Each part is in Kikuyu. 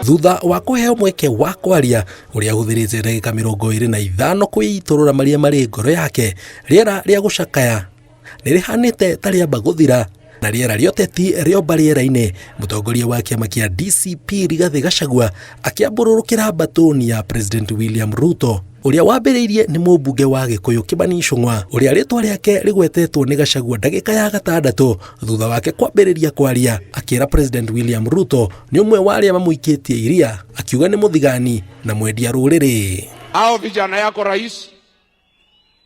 Thutha wa kũheo mweke wa kwaria ũrĩa ahũthĩrĩte ndagĩka 25 kwĩitũrũra marĩa marĩ ngoro yake, rĩera rĩa gũcakaya nĩ rĩhanĩte ta rĩamba gũthira na rĩera rĩa ũteti rĩomba rĩera-inĩ. Mũtongoria wa kĩama kĩa DCP Rigathĩ Gachagua akĩambũrũrũkĩra mbatũni ya President William Ruto ũrĩa wambĩrĩirie nĩ mũmbunge wa Gĩkũyũ Kĩmani Ichung'wa, ũrĩa rĩtwa rĩake rĩgwetetwo nĩ Gachagua ndagĩka ya gatandatũ thutha wake kwambĩrĩria kwaria, akĩra President William Ruto nĩ ũmwe wa arĩa mamũikĩtie iria, akiuga nĩ mũthigani na mwendia rũrĩrĩ. Hao vijana yako rais,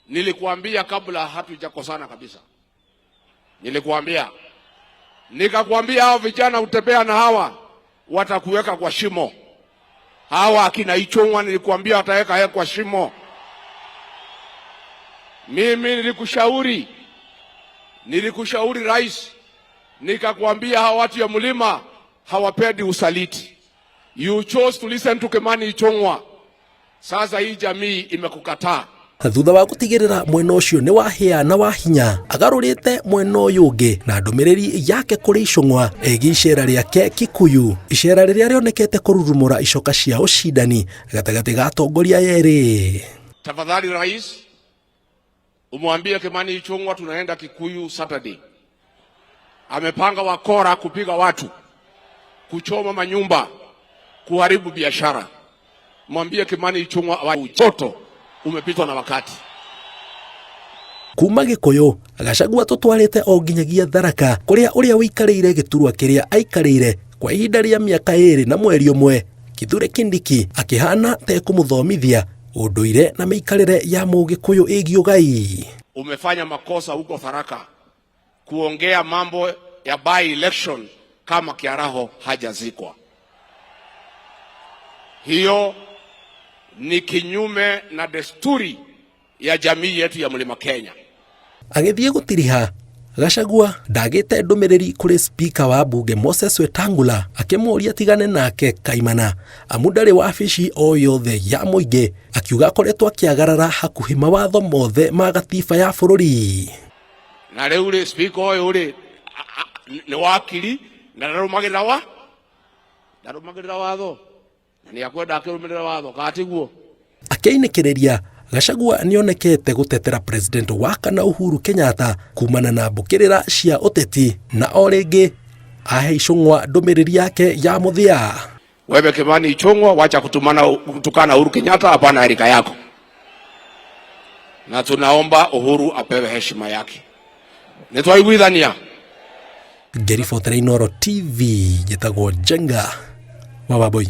nilikuambia kabla hatujakosana kabisa, nilikuambia nikakwambia, hao vijana utembea na hawa watakuweka kwa shimo. Hawa akina Ichung'wa nilikuambia wataweka yeye kwa shimo. Mimi nilikushauri, nilikushauri rais, nikakwambia hawa watu ya mlima hawapendi usaliti. You chose to listen to Kimani Ichung'wa. Sasa hii jamii imekukataa. Thutha wa gũtigĩrĩra mwena ũcio nĩ wahĩa na wahinya, agarũrĩte mwena ũyũ ũngĩ na ndũmĩrĩri yake kũrĩ Ichung'wa ĩgiĩ icera rĩake Kikuyu, icera rĩrĩa rĩonekete kũrurumũra icoka cia ũcindani gatagatĩ ga atongoria erĩ. Tafadhali rais, umwambie Kimani Ichung'wa tunaenda Kikuyu Saturday. Amepanga wakora kupiga watu, kuchoma manyumba, kuharibu biashara. Mwambie Kimani Ichung'wa wa utoto umepitwa na wakati. Kuma Gĩkũyũ Gachagua tũtwarĩte o nginyagia Tharaka, kũrĩa ũrĩa ũikarĩire gĩturwa kĩrĩa aikarĩire kwa ihinda rĩa mĩaka 2 na mweri 1, Kithure Kindiki, akĩhana ta ekũmũthomithia ũndũire na mĩikarĩre ya Mũgĩkũyũ ĩgiĩ ũgai. Umefanya makosa huko Tharaka kuongea mambo ya by election kama Kiaraho hajazikwa. Hiyo ni kinyume na desturi ya jamii yetu ya Mlima Kenya. Agĩthiĩ gũtiriha, Gachagua ndagĩte ndũmĩrĩri kũrĩ spika wa mbunge Moses Wetangula, akĩmũũria tigane nake kaimana amu ndarĩ wabici o yothe ya mũingĩ, akiuga akoretwo akĩagarara hakuhĩ mawatho mothe ma gatiba ya bũrũri. Na rĩu rĩ, spika ũyũ rĩ, nĩ wakiri na ndarũmagĩrĩra watho na nĩ akwenda akĩrũmĩrĩra watho katiguo. Akĩinĩkĩrĩria, Gachagua nĩonekete gũtetera president wa kana Uhuru Kenyatta kumana na mbũkĩrĩra cia ũteti, na o rĩngĩ ahe Ichung'wa ndũmĩrĩri yake ya mũthia. Wewe Kimani Ichung'wa, wacha kutukana Uhuru Kenyatta, hapana rika yako, na tunaomba Uhuru apewe heshima yake. Nitwaiguithania. Ngĩribotera Inooro TV, njĩtagwo Njenga wa Wambui.